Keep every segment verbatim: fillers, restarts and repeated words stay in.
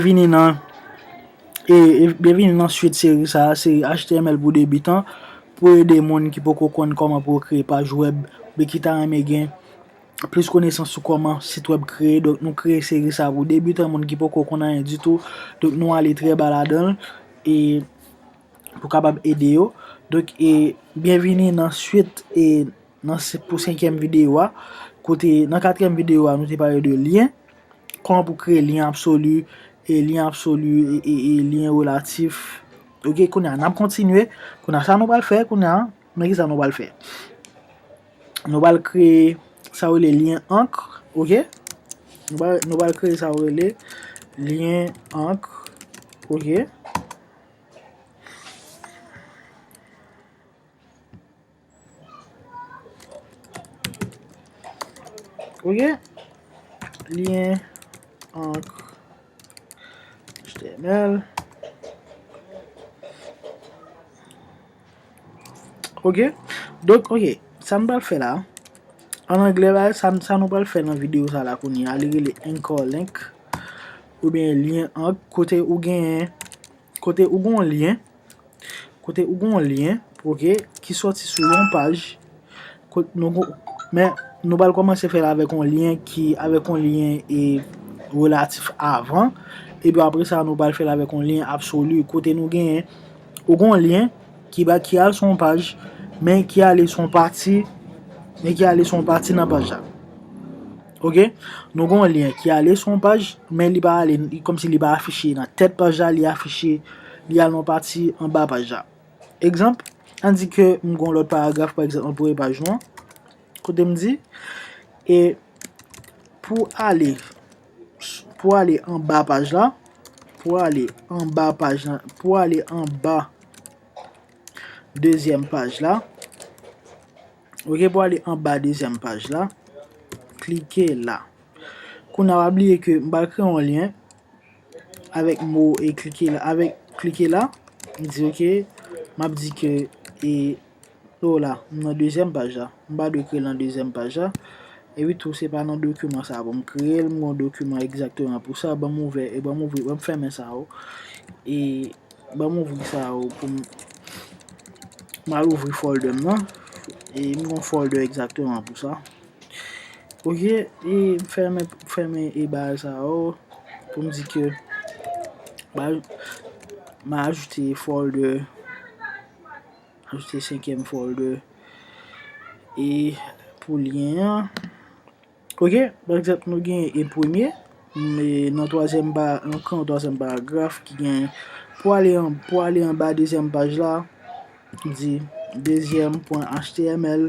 Vini nan e, e byenvini nan swit seri sa a, seri H T M L pou debitan, pou ede moun ki poko konn kòman pou yo kreye paj wèb, oubyen ki ta renmen gen plis konesans sou kòman sit wèb kreye. Donk, nou kreye seri sa a pou debitan, moun ki poko konn anyen ditou. Donk, nou ale trè ba ladan l, e pou kapab ede yo. Donk, e byenvini nan swit, e nan se-, pou senkyèm videyo a. Kote, nan katriyèm videyo a, nou te pale de lyen, kòman pou kreye lyen absoli, e lyen absoli, e, e, e lyen relatif. Oke, kounye a, n ap kontinye. Kounye a, sa nou pral fè, kounye a, men ki sa nou pral fè? Nou pral kreye sa yo rele lyen ankr, oke? Nou pral, nou pral kreye sa yo rele lyen ankr, oke? Oke? Lyen ankr H T M L. Oke? Donk, oke. Sa n pral fè la, an anglè, ba, sa, sa nou pral fè nan videyo sa la kounye a, li rele anchor link, oubyen lyen ankr, kote ou genyen, kote ou gon lyen, kote ou gon lyen, oke, ki sòti sou yon paj, kot nou gon, men nou pral kòmanse fè l avèk yon lyen ki, avèk yon lyen e relatif avan, epi apre sa, nou pral fè l avèk yon lyen absoli, kote nou genyen, ou gon lyen ki ba, ki al sou yon paj, men ki ale sou yon pati, men ki ale sou yon pati nan paj la. Oke? Nou gon lyen ki ale sou yon paj, men li pa ale, li, kòmsi li pa afiche nan tèt paj la, li afiche, li al nan pati anba paj la. Egzanp, ann di ke m gon lòt paragraf, pa egzanp, nan premye paj nou an, kote m di, e pou ale, pou ale anba paj la, pou ale anba paj la, pou ale anba dezyèm paj la, oke, pou ale anba dezyèm paj la, klike la. Kounye a, pa bliye ke m pral kreye yon lyen avèk mo e klike la, avèk klike la, m di, oke, m ap di ke, e, o la, m nan dezyèm paj la. M pa dwe kreye l nan dezyèm paj la. Epi tou, se pa nan dokiman sa a pou m kreye l, m gon dokiman egzakteman pou sa. Ban m ouvè, e ban m ouvri, ban m fèmen sa yo. E ban m ouvri sa yo pou m, m al ouvri folder m nan. E m gon folder egzakteman pou sa. Oke, e m fèmen, fèmen e bagay sa yo pou m di ke ba, m a ajoute folder, ajoute senkyèm folder e pou lyen an. Oke, pa egzanp, nou gen e premye, men nan twazyèm ba, nan kan twazyèm paragraf ki gen pou ale an, pou ale anba dezyèm paj la, di dezyèm pwen H T M L.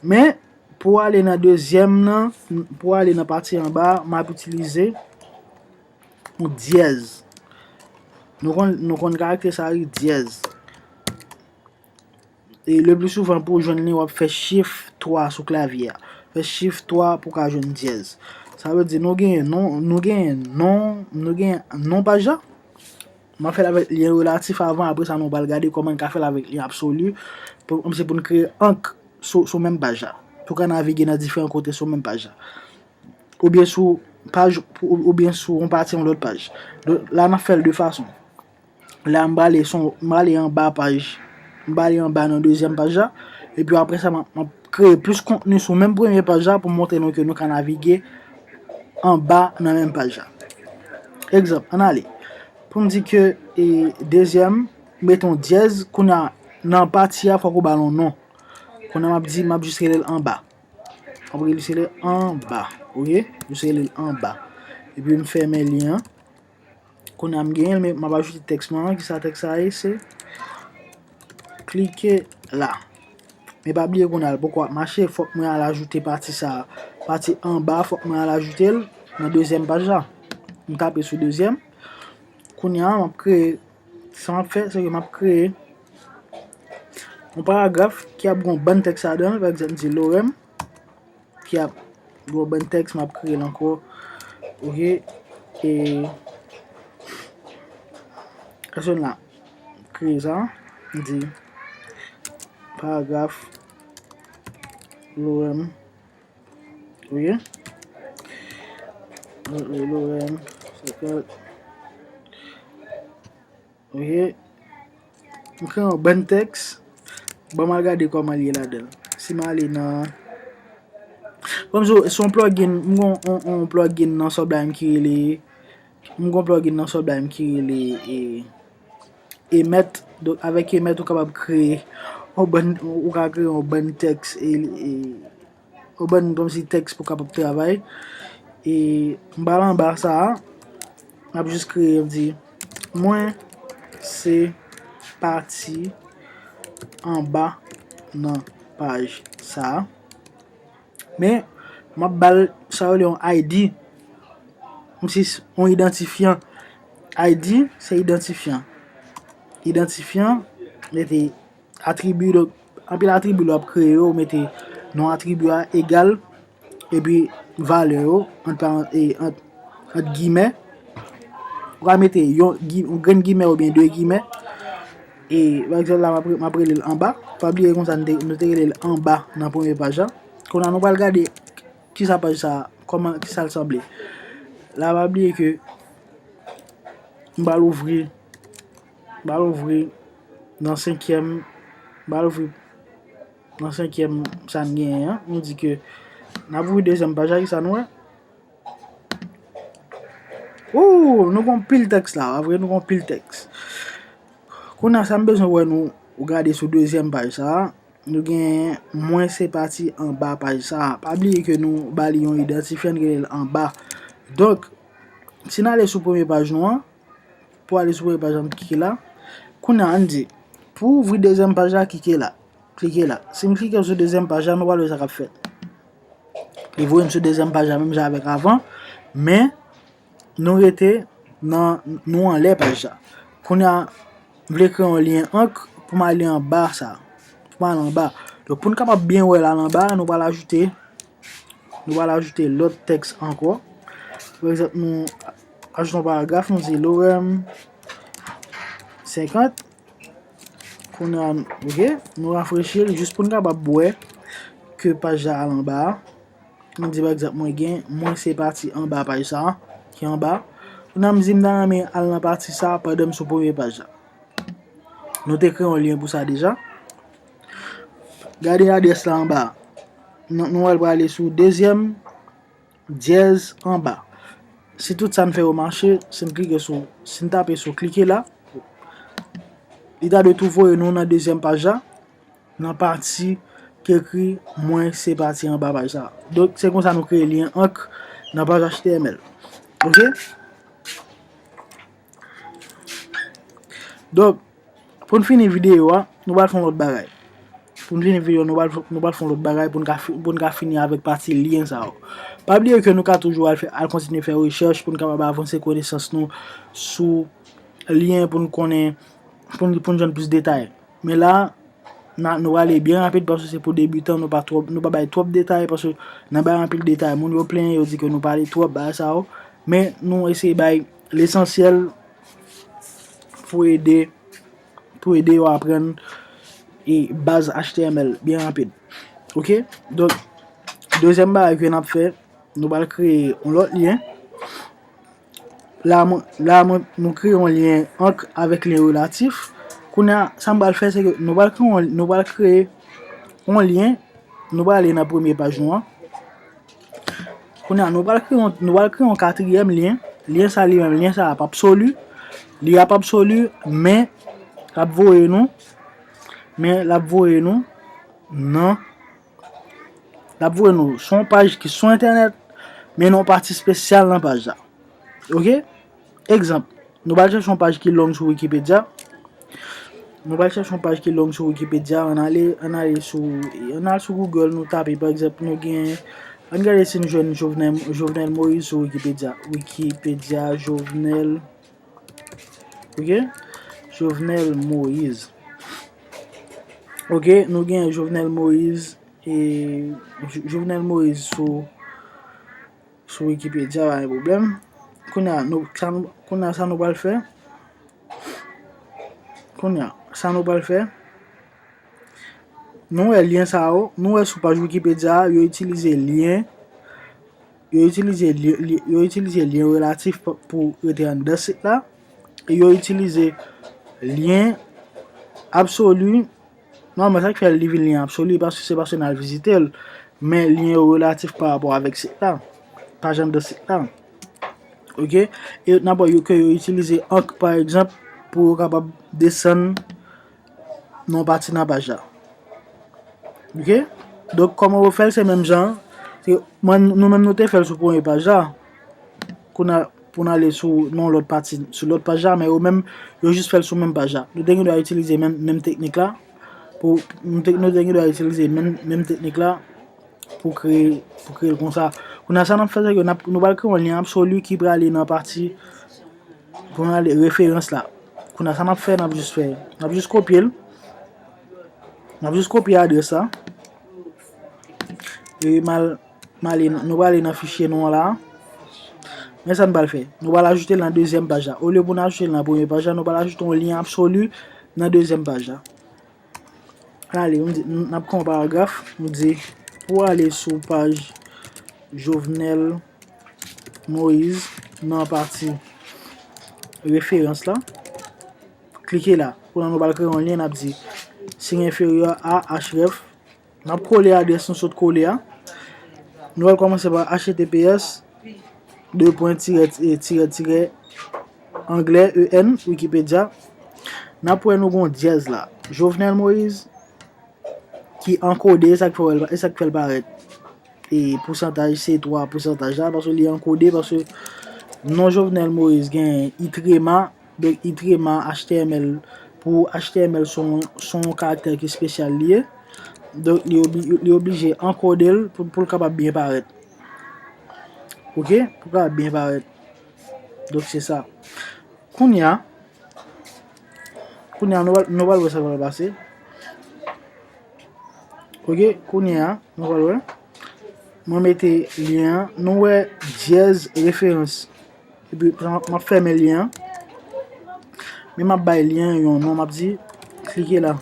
Men, pou ale nan dezyèm nan, pou ale nan pati anba, m ap itilize yon dyèz. Nou konn, nou konn karaktè sa wi, dyèz. E le pli souvan pou w jwenn li, w ap fè chif twa sou klavye a. Fè chif twa pou w ka jwenn dyèz. Sa vle di nou genyen non, nou genyen non, nou genyen non paj la. M ap fè l avèk lyen relatif avan, apre sa nou pral gade kòman n ka fè l avèk lyen absoli, pou, kòmsi pou n kreye ankr sou, sou menm paj la. Pou w ka navige nan diferan kote sou menm paj la. Oubyen sou paj, ou, oubyen sou yon pati yon lòt paj. Donk, la, n ap fè l de fason. La, m prale sou, m prale anba paj, m prale anba nan dezyèm paj la. Epi apre sa, m ap, m ap kreye plis kontni sou menm premye paj la pou montre nou ke nou ka navige anba nan menm paj la. Egzanp, ann ale. Pou m di ke, e, dezyèm, mete yon dyèz, kounye a, nan pati a, fòk ou ba l yon non. Kounye a, m ap di, m ap jis rele l anba. M ap rele l anba, oke? Jis rele l anba. Epi m fèmen lyen an. Kounye a m genyen l, men m ap ajoute tèks mwen an. Kisa tèks sa ye? Se klike la. Men pa bliye kounye a l poko ap mache, fòk mwen al ajoute pati sa a. Pati anba, fòk mwen al ajoute l nan dezyèm paj la. M tape sou dezyèm. Kounye a, m ap kreye, sa m ap fè, se ke m ap kreye yon paragraf ki ap gen yon bann tèks ladan l, pa egzanp, m di Lorem, ki ap gen yon bann tèks, m ap kreye l ankò. Oke, e, èske n la, kreye sa, m di, paragraf, Lorem, oke, Lorem, se ke, Ok. M kreye yon bann tèks. Ban m al gade kòman l ye ladan l. Si m ale nan, kòm se, se yon plugin, m gen yon, yon, yon plugin nan Sublime ki rele, m gen yon plugin nan Sublime ki rele e, Emmet. Donk, avèk Emmet, ou kapab kreye yon bann, ou ka kreye yon bann tèks e, e yon bann kòmsi tèks pou kapab travay. E m pral anba sa a, m ap jis kreye, m di, mwen se pati anba nan paj sa a. Men, m ap ba l sa yo rele yon I D. Kòmsi s-, yon idantifyan. I D, se idantifyan. Idantifyan, mete atribi, donk, anpil atribi lè w ap kreye yo, ou mete non atribi a egal, epi valè yo, ant paran-, e, ant, ant gimè. Ou ka mete yon, gi-, yon grenn gimè oubyen de gimè. E, pa egzanp, la, m ap re-, m ap rele l anba. Pa bliye konsa, nou te, nou te rele l anba nan premye paj la. Kounye a, nou pral gade kisa paj sa, kòman, kisa l sanble. La, pa bliye ke m pral ouvri, m pral ouvri nan senkyèm, m pral ouvri nan senkyèm sa n genyen an. Nou di ke n ap ouvri dezyèm paj la, kisa nou wè? Woo, nou gon pil tèks la, pa vre, nou gon pil tèks. Kounye a, sa m bezwen wè nou, ou gade sou dezyèm paj sa a, nou gen mwen se pati anba paj sa a. Pa bliye ke nou ba li yon idantifyan ki rele l anba. Donk, si n ale sou premye paj nou an, pou ale sou premye paj la, m klike la. Kounye a, ann di, pou ouvri dezyèm paj la, klike la. Klike la. Si m klike sou dezyèm paj la, nou pral wè sa k ap fèt. Li voye m sou dezyèm paj la, menm jan avèk avan, men nou rete nan, nou anlè paj la. Kounye a, m vle kreye yon lyen ank pou m ale anba sa. Pou m ale anba. Donk, pou n kapab byen wè l anba, nou pral ajoute, nou pral ajoute lòt tèks ankò. Pa egzanp, nou ajoute yon paragraf, nou di Lorem senkant. Kounye a, ok, nou rafrechi l jis pou n kapab wè ke paj la al anba a. Ann di, pa egzanp, mwen gen, mwen se pati anba paj sa a, ki anba. Kounye a, m di m ta renmen al nan pati sa a pandan m sou premye paj la. Nou te kreye yon lyen pou sa deja. Gade adrès la anba a. Nou, nou al prale sou dezyèm dyèz anba. Si tout sa n fè yo mache, si n klike sou, si n tape sou klike la, li ta dwe tou voye nou nan dezyèm paj la, nan pati ki ekri mwen se pati anba paj sa. Donk, se konsa nou kreye lyen ank nan paj H T M L. Ok? Donk, pou n fini videyo a, nou pral fè yon lòt bagay. Pou n fini videyo, nou pral, nou pral fè yon lòt bagay pou n ka fi-, pou n ka fini avèk pati lyen sa yo. Pa bliye ke nou ka toujou al fè, al kontinye fè rechèch pou n kapab avanse konesans nou sou lyen pou n konnen, pou n, pou n jwenn plis detay. Men la, n a, nou prale byen rapid paske se pou debitan, nou pa twòp, nou pa bay twòp detay paske nan bay anpil detay, moun yo plenyen, yo di ke nou pale twòp, bagay sa yo. Men nou eseye bay lesansyèl pou ede, pou ede yo aprann e baz H T M L byen rapid. Ok? Donk, dezyèm bagay ke n ap fè, nou pral kreye yon lòt lyen. La, mwen, la, mwen, nou kreye yon lyen ank avèk lyen relatif. Kounye a, sa m pral fè, se ke nou pral kreye yon, nou pral kreye yon lyen, nou pral ale nan premye paj nou an. Kounye a, nou pral kreye yon, nou pral kreye yon katriyèm lyen. Lyen sa li menm, lyen sa ap absoli. Li ap absoli, men l ap voye nou, men l ap voye nou nan, l ap voye nou sou yon paj ki sou entènèt, men nan yon pati espesyal nan paj la. Ok? Egzanp, nou pral chèche yon paj ki long sou Wikipedia. Nou pral chèche yon paj ki long sou Wikipedia. Ann ale, ann ale sou, ann al sou Google, nou tape, pa egzanp, nou gen, ann gade si n jwenn Jovenel, Jovenel Moïse sou Wikipedia. Wikipedia, Jovenel, ok? Jovenel Moïse. Ok, nou gen Jovenel Moïse, e, Jo-, Jovenel Moïse sou, sou Wikipedia, pa gen pwoblèm. Kounye a, nou, sa nou, kounye a, sa nou pral fè? Kounye a, sa nou pral fè? Nou wè lyen sa yo, nou wè sou paj Wikipedia a, yo itilize lyen, yo itilize lyen, lyen, yo itilize lyen relatif p-, pou rete anndan sit la, e yo itilize Lyen absoli, nòmalman sa k fè li vin lyen absoli, paske se paske n al vizite l, men lyen yo relatif pa rapò avèk sit la, paj anndan sit la. Ok? E n ap wè yo ke yo itilize ank, pa egzanp, pou yo kapab desann nan yon pati nan paj la. Ok? Donk, kòman yo fè l, se menm jan. Se, mwen, nou menm nou te fè l sou premye paj la. Kounye a, pou n ale sou nan lòt pati, sou lòt paj la, men yo menm, yo jis fè l sou menm paj la. Nou te gen dwa itilize menm, menm teknik la. Pou, nou te, nou te gen dwa itilize menm, menm teknik la pou kreye, pou kreye l konsa. Kounye a, sa n ap fè, se ke n ap, nou pral kreye yon lyen absoli ki prale nan pati pou n ale referans la. Kounye a, sa n ap fè, n ap jis fè, n ap jis kopye l. N ap jis kopye adrès la. E m al, m ale, nou prale nan fichye nou an la. Men sa n pral fè. Nou pral ajoute l nan dezyèm paj la. Olye pou n ajoute l nan premye paj la, nou pral ajoute yon lyen absoli nan dezyèm paj la. Ale, nou di, n ap gen yon paragraf, nou di, pou ale sou paj Jovenel Moïse nan pati referans la, klike la. Kounye a nou pral kreye yon lyen, n ap di, siy enferyè a href. N ap kole adrès nou sot kole a. Nou pral kòmanse pa H T T P S, de pwen, tirè, tirè, tirè, anglè, E N, Wikipedia. N ap wè nou gon dyèz la. Jovenel Moïse, ki ankode, e sa k fè w, e sa k fè l parèt. E pousantaj, se twa pousantaj la, paske li ankode, paske non Jovenel Moïse gen itrema, donk itrema H T M L, pou H T M L se yon, se yon karaktè ki espesyal li ye. Donk li obli-, li oblije ankode l pou, pou l kapab byen parèt. Ok? Pou l kapab byen parèt. Donk se sa. Kounye a, kounye a, nou pral, nou pral wè sa k pral pase. Ok, kounye a, nou pral wè. Mwen mete lyen an, nou wè dyèz referans. Epi, m ap, m ap fèmen lyen an. Men m ap bay lyen an yon non, m ap di, klike la.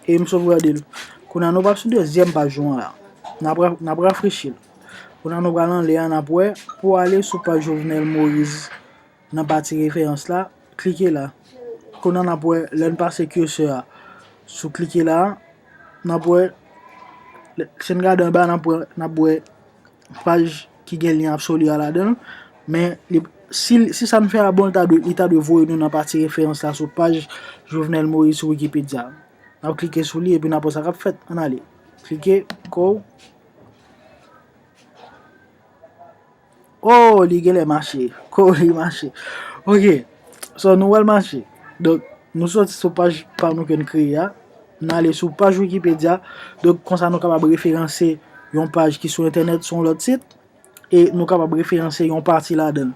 E m sovrade l. Kounye a, nou pral sou dezyèm paj ou an la. N ap ra-, n ap rafrechi l. Kounye a, nou pral anlè a, n ap wè, pou ale sou paj Jovenel Moïse, nan pati referans la, klike la. Kounye a n ap wè, lè n pase cursor a sou klike la, n ap wè, lè, si n gade anba, n ap wè, n ap wè paj ki gen lyen absoli a ladan l. Men, li, si, si sa n fè a bon, li ta dwe, li ta dwe voye nou nan pati referans la sou paj Jovenel Moïse sou Wikipedia. N ap klike sou li epi n ap wè sa k ap fèt. Ann ale. Klike, ko. Oh, li genlè mache. Ko li mache. Ok. So, nou wè l mache. Donk, nou soti sou paj pa nou ke n kreye a. N ale sou paj Wikipedia. Donk, konsa nou kapab referanse yon paj ki sou entènèt, sou yon lòt sit. E nou kapab referanse yon pati ladan l.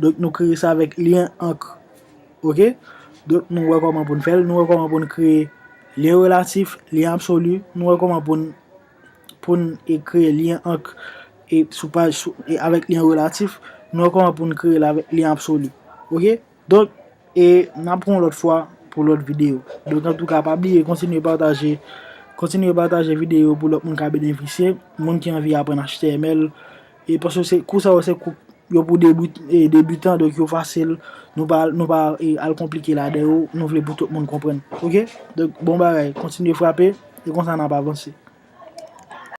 Donk, nou kreye sa avèk lyen ank. Ok? Donk, nou wè kòman pou n fè l. Nou wè kòman pou n kreye lyen relatif, lyen absoli. Nou wè kòman pou n pou n, e, kreye lyen ank, e, sou paj, sou, e, avèk lyen relatif, nou wè kòman pou n kreye l avèk lyen absoli. Ok? Donk, e, n ap pran lòt fwa pou lòt videyo. Donk, antouka, pa bliye, kontinye pataje, kontinye pataje videyo pou lòt moun ka benefisye, moun ki anvi aprann H T M L, e, paske se, kou sa yo, se kou yo pou debut-, e, debitan, donk yo fasil, nou pa, nou pa, e, al konplike ladan yo, nou vle pou tout moun konprann. Ok? Donk, bon bagay, kontinye frape, e konsa n ap avanse.